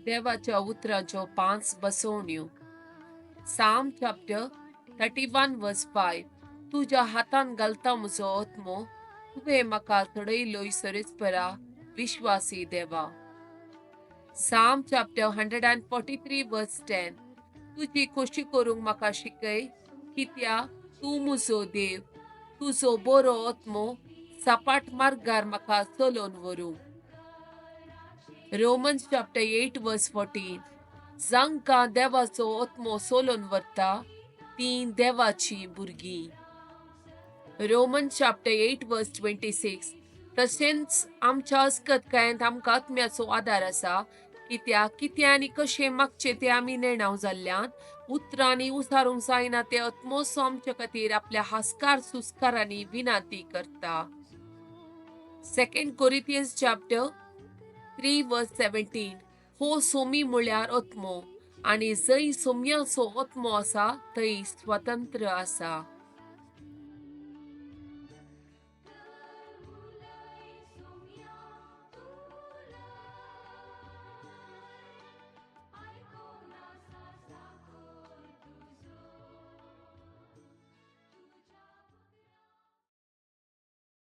देवाच्या उतरांच्यो पांच बसवण्यो. Psalm chapter 31 verse 5. तुज्या हातान घालता म्हजो आत्मो, तुवें म्हाका चडयलोय सरेस्परा विश्वासी देवा. Psalm chapter 143 verse 10. तुजी खोशी करूंक म्हाका शिकय, कित्याक तूं म्हजो देव, तुजो बरो आत्मो सपाट मार्गार म्हाका चलोवन व्हरूं. Romans chapter 8 verse 14. जांकां देवाचो आत्मो चलोवन व्हरता तीं देवाचीं भुरगीं. Romans chapter 8 verse 26. तशेंच आमच्या अस्कतकायेंत आमकां आत्म्याचो आदार आसा, कित्याक कितें आनी कशें मागचें तें आमी नेणाव जाल्ल्यान उतरांनी उसारूंक जायना ते आत्मोसो आमच्या खातीर आपल्या हास्कार सुस्कारांनी विनंती करता. Second Corinthians chapter 3 verse 17. हो सोमी म्हळ्यार आत्मो, आनी जंय सोम्याचो आत्मो आसा थंय स्वतंत्र आसा.